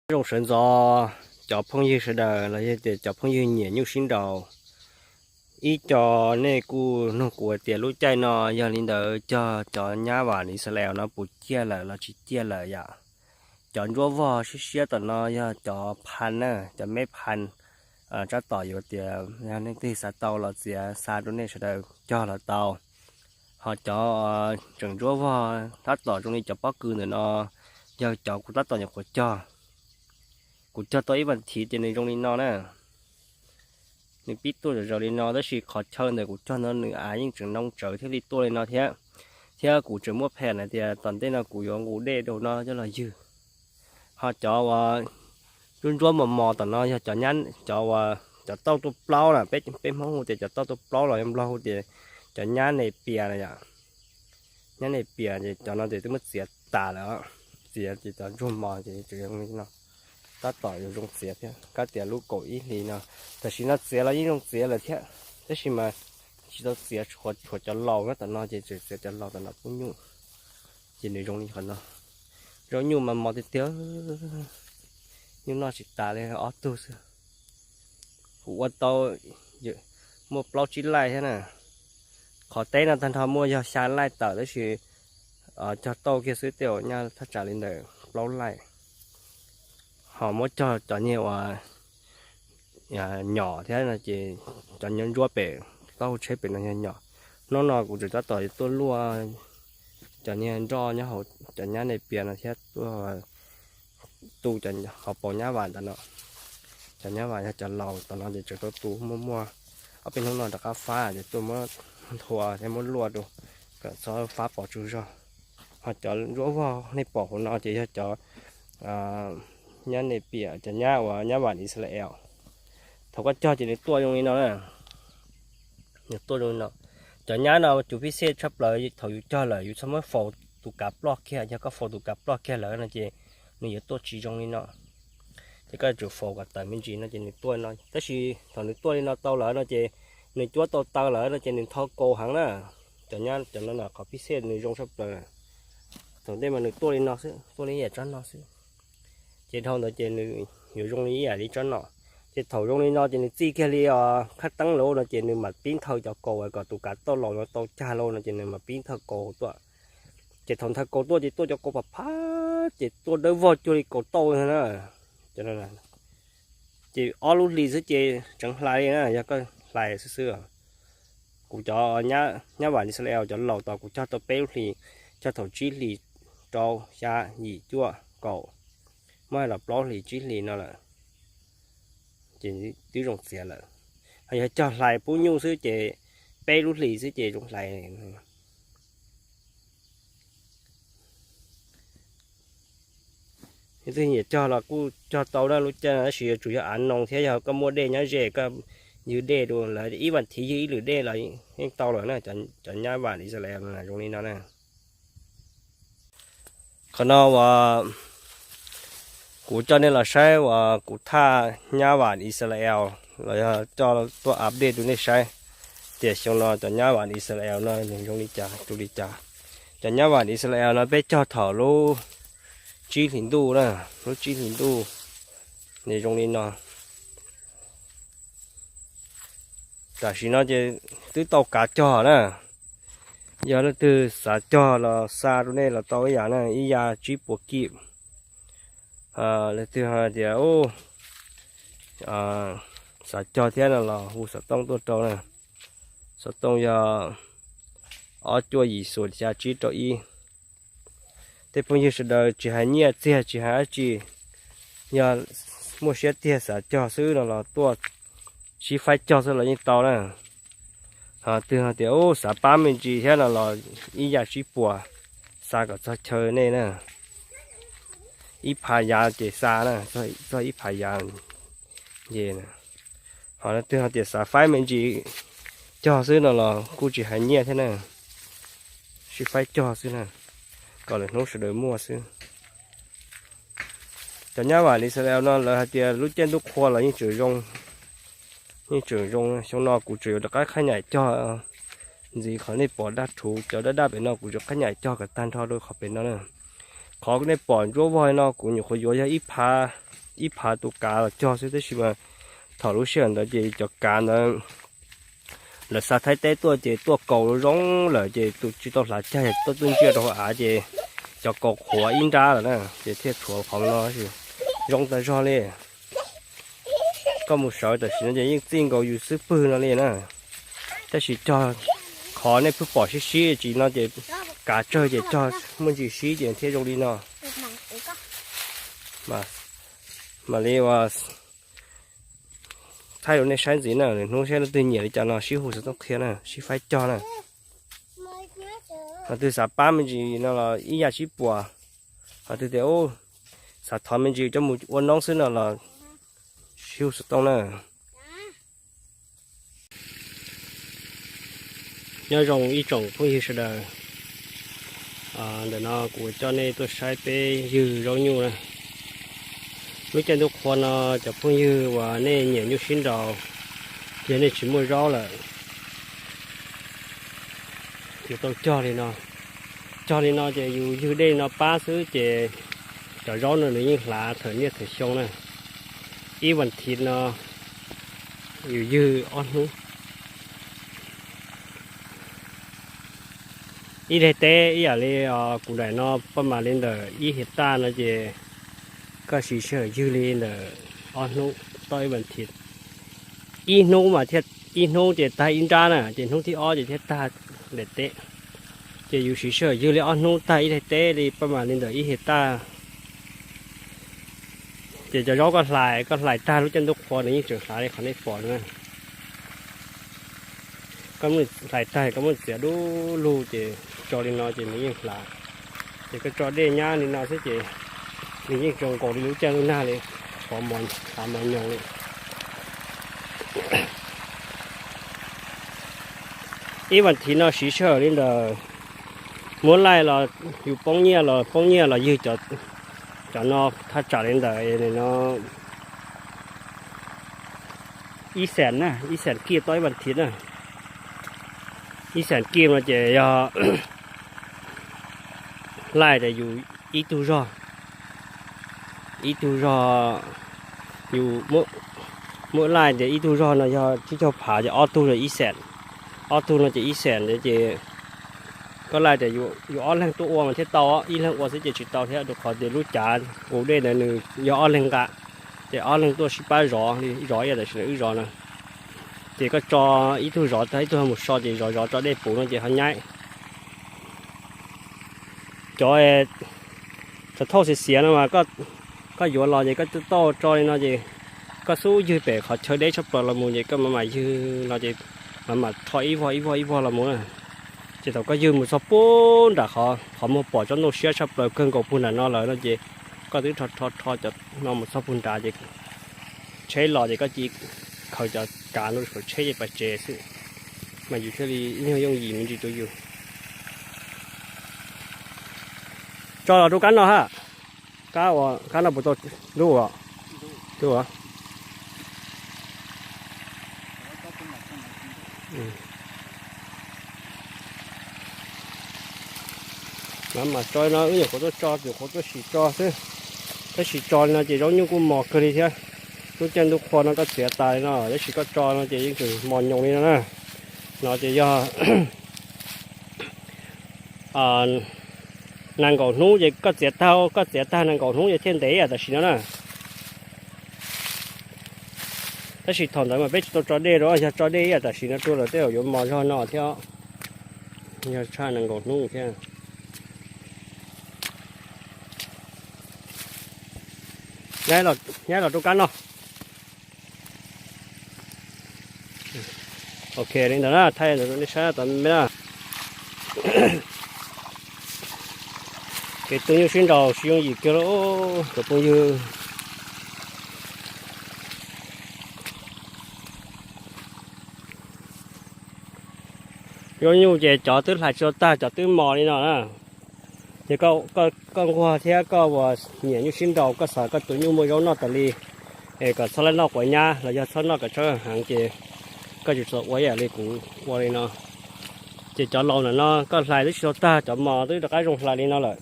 Zoo sawv ntxov cov phooj ywg sawv daws los yog tias cov phooj ywg nyiam nyuj sib nraus. Ib co nej kuj nug kuv tias lub caij no yog li ntawd cog cov nyab vam Israel no puas ciaj lawm los tsis ciaj lawm yom. Cov ntsuab vog siab siab tom no yog cov phan na, cov meb phan. Tab tom yuav tias yog nej twg xav tau los txiav xa rau nej sawv daws cog los tau. Ho cov tseem ntsuab vog tab tom zoo li cov pob kws ntawm no yog cov kuv tab tom nyuam qhuav cog. Kuv cog tau ib vas thiv ces nws zoo li no na. Nws pib tuaj zom zaws li no tab sis qhov chaw ntawm kuv cog no nws av yeej tseem noo tsawv thiaj li tuaj li no thiab. Thiab kuv tseem muaj phem hais tias tom ntej no kuv yuav nqus dej rau no coj los ywg. Ho cov uas ntsuab ntsuab mos mos tom no yog cov nyab, cov uas cov tauj tuaj plaub na, peb Hmoob hu tias cov tauj tuaj plaub los yog Nplog hu tias cov nyab Nes Pias na yom. Nyab Nes Pias ces cov no ces twb muab txiav tas lawm, txiav ces cov ntsuag mos ces tseem zoo li no. Tab tom yuav zoo txiav thiab, kab tias lub kaum ib hlis no, tam sim no txiav los yeej zoo txiav lawm thiab, tab sis mas tsis tau txiav tshuav cov laus na, tom no ces tseem txiav cov laus tom no pub nyuj. Ces nws zoo li qhov no, zoo nyuj mas mos tiag tiag, nyuj noj tsis tas li ob tug xwb. Kuv ua tau muaj plaub tsib laij thiab na. Qhov teb no tag nrho muaj yog xya laij tawm tab sis cog tauj kiag xwb tej zaum nyaj thaj tsam li ntawm plaub laij. Ho muab cog cov niag uas nyom thiab no ces cov nyom ntsuab pem taub hau tsheb pem no yog nyom. Hnub no kuv tseem tab tom tuaj luaj cov niag nroj nyob hauv cov nyab Nes Pias no thiab tuaj tu cov hauv paus nyab vam ntawm no. Cov nyab vam yog cov laus tom no ces tseem tau tu muaj muaj ob peb hnub no rov qab fab ces tuaj muab nthua thiab muab luaj rau kom txhob fab pov tsug zog. Ho cov ntsuab vog nej pom hauv no ces yog cov nyab Nes Pias, cov nyab uas nyab vam Israel. Thaum koj cog ces nws tuaj zoo li no na. Nws tuaj zoo li no. Cov nyab no cus phij xej tshaj plaws thaum yus cog lawm yus txhob muab faus tus kav ploj kiag, yog koj faus tus kav ploj kiag lawm no ces nws yuav tuaj tsis zoo li no. Ces koj tsum faus kom tawm me ntsis no ces nws tuaj no, tab sis thaum nws tuaj li no tau lawm no ces nws cuab tau taw lawm no ces nws ntho kaus heev na. Cov nyab cov no qhov phij xej nws zoo tshaj plaws. Thaum ntej mas nws tuaj li no xwb, tuaj li yam tsob no xwb. Ces dhau ntawd ces nws yuav zoo li ib yam li tsob no. Ces thaum zoo li no ces nws txij kiag li khab teeb lauj no ces nws mam pib nthawj cov kaus kom tus kav tauj laus no tau cag lauj no ces nws mam pib nthawj kaus tuaj. Ces thaum nthawj kaus tuaj ces tuaj cov kaus pham phab ces tuaj dawb vog cuag li kaus tauj na. Ces ob lub hlis xwb ces tseev hlais li na, yog koj hlais xwb xwb. Kuv cov nyab vam Israel cov laus tos kuv cog tau peb lub hlis, cog thaum tsib hlis, rau, xya, yim, cuaj, kaum, muab hais los plaub hlis tsib hlis no lawm ces twb zoo txiav lawm. Ho yog cog hlais pub nyuj xwb ces peb lub hlis xwb ces zoo hlais. Yog twg nyiam cog los kuj cog tau na, lub caij no tab sis yuav tsum yog av noo thiab yog koj muaj dej nyob ze koj ywg dej rau lawv ib vas thiv ywg ib lwm dej los yeej tau lawm na. Cov nyab vam Israel zoo li no na. Qhov no uas kuv coj nej los saib uas kuv thaj nyab vam Israel los yog coj tuaj update rau nej saib tias xyoo no cov nyab vam Israel no nws zoo li cas rau li cas. Cov nyab vam Israel no peb cog thaum lub tsib hlis ntuj na, lub tsib hlis ntuj nws zoo li no. Tam sim no ces twb tau kav cog na. Yog leej twg xav cog los xa rau nej los tau ib yam na, ib yam tsib puas kib. Leej twg ho tias xav cog thiab no los hu xov tooj tuaj rau na. Xov tooj yog ob cuaj yim xuas xya tsib rau ib. Tej phooj ywg sawv daws tsis hais nyiaj txiag tsis hais dab tsi, yog muaj siab tiag xav cog xwb no los tuaj sib faib cog xwb los yeej tau na. Ho twg ho tias xav pab me ntsis thiab no los ib yam tsib puas, xa kom txog chaw nej na. Ib phav yav ces xa na, txog ib phav yav ces. Ho twg ho tias xav faib me ntsis cog xwb no los kuj tsis hais nyiaj thiab na, sib faib cog xwb na, kom lwm hnub sawv daws muaj xwb. Cov nyab vam Israel no lawv hais tias lub caij ntuj qhua los yeej tseem zoo, yeej tseem zoo. Xyoo no kuv tseem yuav rov qab qhab nyaim cog ntxiv qhov nej pom daj rhuv cov daj daj pem no, kuv tseem qhab nyaim cog kom tag nrho rau qhov pem no na. Qhov nej pom ntsuab vog no kuv nyuam qhuav yuav yog ib phav, ib phav tus kav los cog xwb, tab sis mas thaum lub sij hawm ntawd ces cov kav ntawd lawv xa Thaib teb tuaj ces tuaj kaus zoo lawm ces tus tsis tau hlav cag tuaj tuaj ntsia rau hauv av ces cov kaus qhuav ib nrab lawm na, ces thiaj tshuav qhov no zoo tag zog li. Koj mus sawv tam sim no ces yeej txij nkaus yus xub pwg no li na. Tab sis cog qhov nej pheej pom sib sib tsis no ces kav tsawg ces cog muaj ntsis sib ces thiaj zoo li no. Mam li ua thaij rau nej saib ntxiv na, lwm hnub saib leej twg nyiam li cas no sib hu xov tooj qhia na, sib faib cog na. Ho twg xav pab me ntsis no los ib yam sib puas, ho twg tias xav thov me ntsis coj mus ua noob xwb no los sib hu xov tooj na. Nyob zoo ib tsoom phooj ywg sawv daws, ntawm no kuv coj nej tuaj saib peb ywg zaub nyuj na. Lub caij ntuj qhua no cov phooj ywg uas nej nyiam nyuj sib nraus, yog nej tsis muaj zaub lawm, yuav tau cog li no. Cog li no ces yus ywg dej li no pab xwb ces cov zaub no nws yeej hlav thawm niaj thawm xyoo na. Ib vas thiv no yus ywg ob hnub. Ib daim teb ib yam li kuv daim no paj mas li ntawm ib hiav taj no ces koj siv sij hawm ywg li ntawm ob hnub tau ib vas thiv. Ib hnub mas thiaj, ib hnub ces tag ib nrab na, ces hnub thib ob ces thiaj tag daim teb. Ces yus siv sij hawm ywg li ob hnub tag ib daim teb li paj mas li ntawm ib hiav taj. Ces cov zaub koj hlais, koj hlais tag lub caij ntuj qhua nws yeej tseem hlav li qhov nej pom na. Koj muab hlais tag koj muab txiav du lug ces tso li no ces nws yeej hlav. Ces koj tso dej nyab li no xwb ces nws yeej zoo nkaus li lub caij ntuj nag li, qhov hlav mos nyoos li. Ib vas thiv no siv sij hawm li ntawm muab laij los yus poob nyiaj los poob nyiaj los ywg cov no thaj tsam li ntawm no ib xees na, ib xees kij tau ib vas thiv na. Ib xees kij no ces yog laij tias yus ib tug zog, ib tug zog, yus muab laij tias ib tug zog no yog tsib caug phav ces ob tug no ib xees, ob tug no ces ib xees ces koj laij tias yus ob leeg tuaj ua mas thiaj tau, ib leeg ua xwb ces tsis tau thiab rau qhov tias lub cav nqus dej ntawd nws yog ob leeg nqa, ces ob leeg tuaj sib pab zov li zov ib yam tam sim no wb zov na. Ces koj tso ib tug zov tag ib tug ho mus so ces zov zov tso dej puv no ces ho nyaib. Cov txhov thauj xiav xiav no mas koj yuav los ces koj tau tso li no ces koj xub ywg pem qhov chaw deb tshaj plaws los mus ces koj mam mam ywg no ces mam mam rho ib vog ib vog ib vog los mus na. Ces thaum koj ywg mus txog puag nram qhov muag pom tsob ntoo siab tshaj plaws kawg nkaus puag nram no lawm no ces koj twb rho rho rho cov no mus txog puag nrad ces tsheb los ces koj cia li khaws cov kav no saum tsheb ces pas tsev xwb, mas yus thiaj li ib nyuag yooj yim me ntsis rau yus. Tso los rau kab no ha. Kab, kab no puas tau lub? Lub. Mas mas tso no wb nyuam qhuav tuaj tso, nyuam qhuav tuaj sim tso xwb. Tab sis tso li no ces zaub nyuj kuj mos kawg li thiab. Lub caij ntuj qhua no koj txiav tas li no tab sis koj tso no ces yeej tseem mos nyoos li no na. No ces yog nees nkaum hnub ces koj txiav tag, koj txiav tag nees nkaum hnub ces thiaj ntev ib yam tam sim no na. Tab sis thaum ntawd mas peb tsis tau tso dej rau, yog tso dej ib yam tam sim no rau lawm tej zaum yuav mos zog no thiab. Yog tshaj nees nkaum hnub thiab. Nyaib los rau kab no. Ok li ntawd na, thaij ntawd rau nej saib tod me na. Kev tu nyuj sib nraus tsis yooj yim kiag li cov phooj ywg. Zaub nyuj ces cov twb hlais tsis tau tag, cov twb mos li no na. Ces koj nquag thiab koj uas nyiam nyuj sib nraus, koj xav koj tus nyuj muaj zaub noj tas li, es kom txhob laij noj quav nyab los yog txhob noj kom tshawb heev ces koj tsis txhob ua ib yam li kuv ua li no. Ces cov laus ntawm no koj hlais twb tsis tau tag, cov mos twb rov qab zoo hlais li no lawm.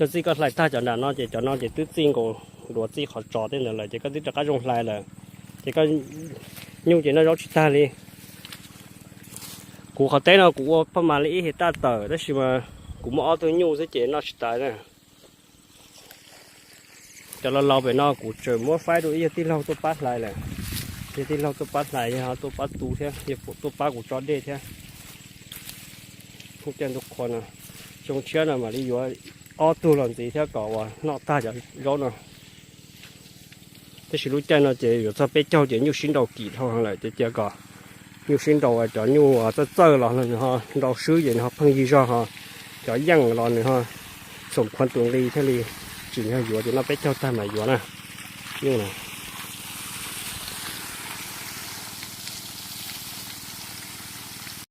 Koj txij koj hlais tag cov nram no ces cov no ces twb txij nkaus, luav txij qhov tso tej ntawd lawm ces koj twb rov qab zoo hlais lawm, ces koj nyuj ces noj zaub tsis tag li. Kuv qhov teb no kuv ua paj mas li ib hais taj tawm tab sis mas kuv muaj ob tug nyuj xwb ces noj tsis tas na. Cov laus laus pem no kuv tseem muab faib rau ib yawg tij laug tuaj pab hlais lawm. Yawg tij laug tuaj pab hlais, yawg ho tuaj pab tu thiab, yawg tuaj pab kuv tso dej thiab. Ub, caij ntuj qhua no, xyoo tshiab no mam li yuav ob tug los ntxiv thiab kom uas noj tag cov zaub no. Tab sis lub caij no ces yuav txog peb caug ces nyuj sib nraus kim dhau lawm ces cia kom nyuj sib nraus, cov nyuj txawj txawj los nws ho nrau swb ces nws ho pheej yig zog ho, cov yeej los nws ho xoom khuav tus nqi thiaj li tsim nyog yuav ces noj peb caug tag mam yuav na. Nyuj